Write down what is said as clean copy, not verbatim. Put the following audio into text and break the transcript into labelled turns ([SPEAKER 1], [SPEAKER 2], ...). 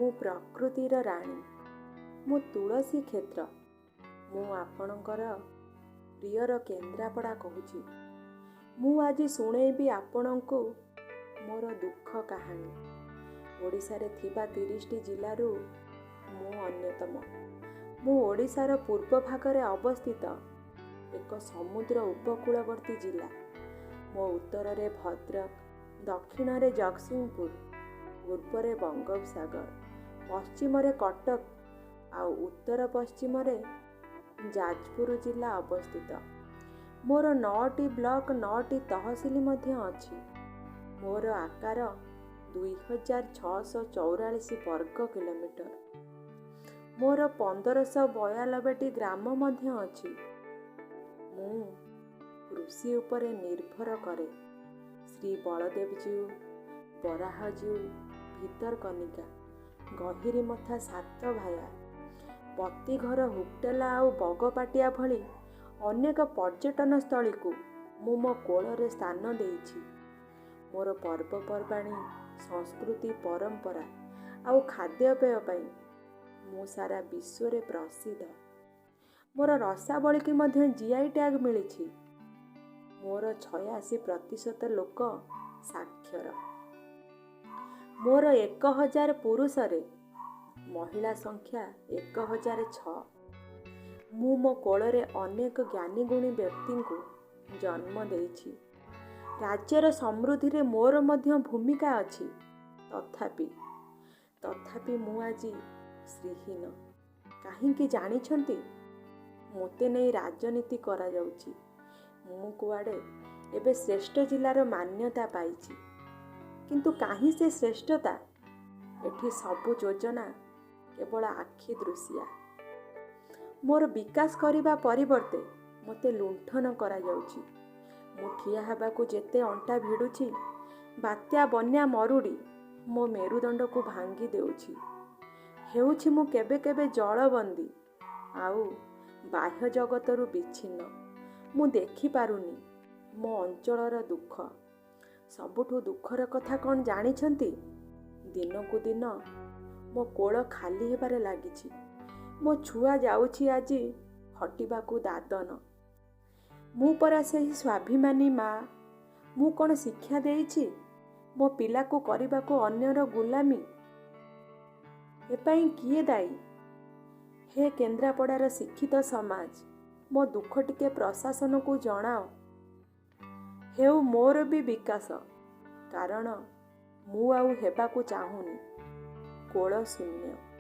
[SPEAKER 1] ମୁଁ ପ୍ରକୃତିର ରାଣୀ। ମୁଁ ତୁଳସୀ କ୍ଷେତ୍ର। ମୁଁ ଆପଣଙ୍କର ପ୍ରିୟର କେନ୍ଦ୍ରାପଡ଼ା କହୁଛି। ମୁଁ ଆଜି ଶୁଣେଇବି ଆପଣଙ୍କୁ ମୋର ଦୁଃଖ କାହାଣୀ। ଓଡ଼ିଶାରେ ଥିବା 30ଟି ଜିଲ୍ଲାରୁ ମୁଁ ଅନ୍ୟତମ। ମୁଁ ଓଡ଼ିଶାର ପୂର୍ବ ଭାଗରେ ଅବସ୍ଥିତ ଏକ ସମୁଦ୍ର ଉପକୂଳବର୍ତ୍ତୀ ଜିଲ୍ଲା। ମୋ ଉତ୍ତରରେ ଭଦ୍ରକ, ଦକ୍ଷିଣରେ ଜଗତସିଂହପୁର, ପୂର୍ବରେ ବଙ୍ଗୋପସାଗର, ପଶ୍ଚିମରେ କଟକ ଆଉ ଉତ୍ତର ପଶ୍ଚିମରେ ଯାଜପୁର ଜିଲ୍ଲା ଅବସ୍ଥିତ। ମୋର 9ଟି ବ୍ଲକ, 9ଟି ତହସିଲ ମଧ୍ୟ ଅଛି। ମୋର ଆକାର 2644 ବର୍ଗ କିଲୋମିଟର। ମୋର 1592ଟି ଗ୍ରାମ ମଧ୍ୟ ଅଛି। ମୁଁ କୃଷି ଉପରେ ନିର୍ଭର କରେ। ଶ୍ରୀ ବଳଦେବଜୀଉ, ବରାହଜୀଉ, ଭିତରକନିକା, ଗହିରୀମଥା, ସାତଭାୟା, ବତୀଘର, ହୁକଟେଲା ଆଉ ବଗପାଟିଆ ଭଳି ଅନେକ ପର୍ଯ୍ୟଟନସ୍ଥଳୀକୁ ମୁଁ ମୋ କୋଳରେ ସ୍ଥାନ ଦେଇଛି। ମୋର ପର୍ବପର୍ବାଣୀ, ସଂସ୍କୃତି, ପରମ୍ପରା ଆଉ ଖାଦ୍ୟପେୟ ପାଇଁ ମୁଁ ସାରା ବିଶ୍ୱରେ ପ୍ରସିଦ୍ଧ। ମୋର ରସାବଳୀକି ମଧ୍ୟ GI tag ମିଳିଛି। ମୋର 86% ଲୋକ ସାକ୍ଷର। ମୋର 1000 ପୁରୁଷରେ ମହିଳା ସଂଖ୍ୟା 1006। ମୁଁ ମୋ କୋଳରେ ଅନେକ ଜ୍ଞାନୀଗୁଣୀ ବ୍ୟକ୍ତିଙ୍କୁ ଜନ୍ମ ଦେଇଛି। ରାଜ୍ୟର ସମୃଦ୍ଧିରେ ମୋର ମଧ୍ୟ ଭୂମିକା ଅଛି। ତଥାପି ମୁଁ ଆଜି ଶ୍ରୀହୀନ। କାହିଁକି ଜାଣିଛନ୍ତି? ମୋତେ ନେଇ ରାଜନୀତି କରାଯାଉଛି। ମୁଁ କୁଆଡ଼େ ଏବେ ଶ୍ରେଷ୍ଠ ଜିଲ୍ଲାର ମାନ୍ୟତା ପାଇଛି। କିନ୍ତୁ କାହିଁ ସେ ଶ୍ରେଷ୍ଠତା? ଏଠି ସବୁ ଯୋଜନା କେବଳ ଆଖି ଦୃଶିଆ। ମୋର ବିକାଶ କରିବା ପରିବର୍ତ୍ତେ ମୋତେ ଲୁଣ୍ଠନ କରାଯାଉଛି। ମୁଁ ଠିଆ ହେବାକୁ ଯେତେ ଅଣ୍ଟା ଭିଡ଼ୁଛି, ବାତ୍ୟା, ବନ୍ୟା, ମରୁଡ଼ି ମୋ ମେରୁଦଣ୍ଡକୁ ଭାଙ୍ଗି ଦେଉଛି। ହେଉଛି ମୁଁ କେବେ କେବେ ଜଳବନ୍ଦୀ ଆଉ ବାହ୍ୟ ଜଗତରୁ ବିଚ୍ଛିନ୍ନ। ମୁଁ ଦେଖିପାରୁନି ମୋ ଅଞ୍ଚଳର ଦୁଃଖ। ସବୁଠୁ ଦୁଃଖର କଥା କ'ଣ ଜାଣିଛନ୍ତି? ଦିନକୁ ଦିନ ମୋ କୋଳ ଖାଲି ହେବାରେ ଲାଗିଛି। ମୋ ଛୁଆ ଯାଉଛି ଆଜି ଖଟିବାକୁ ଦାଦନ। ମୁଁ ପରା ସେହି ସ୍ୱାଭିମାନୀ ମା। ମୁଁ କ'ଣ ଶିକ୍ଷା ଦେଇଛି ମୋ ପିଲାକୁ କରିବାକୁ ଅନ୍ୟର ଗୁଲାମୀ? ଏପାଇଁ କିଏ ଦାୟୀ? ହେ କେନ୍ଦ୍ରାପଡ଼ାର ଶିକ୍ଷିତ ସମାଜ, ମୋ ଦୁଃଖ ଟିକେ ପ୍ରଶାସନକୁ ଜଣାଅ। ହେଉ ମୋର ବି ବିକାଶ, କାରଣ ମୁଁ ଆଉ ହେବାକୁ ଚାହୁଁନି କୋଳ ଶୂନ୍ୟ।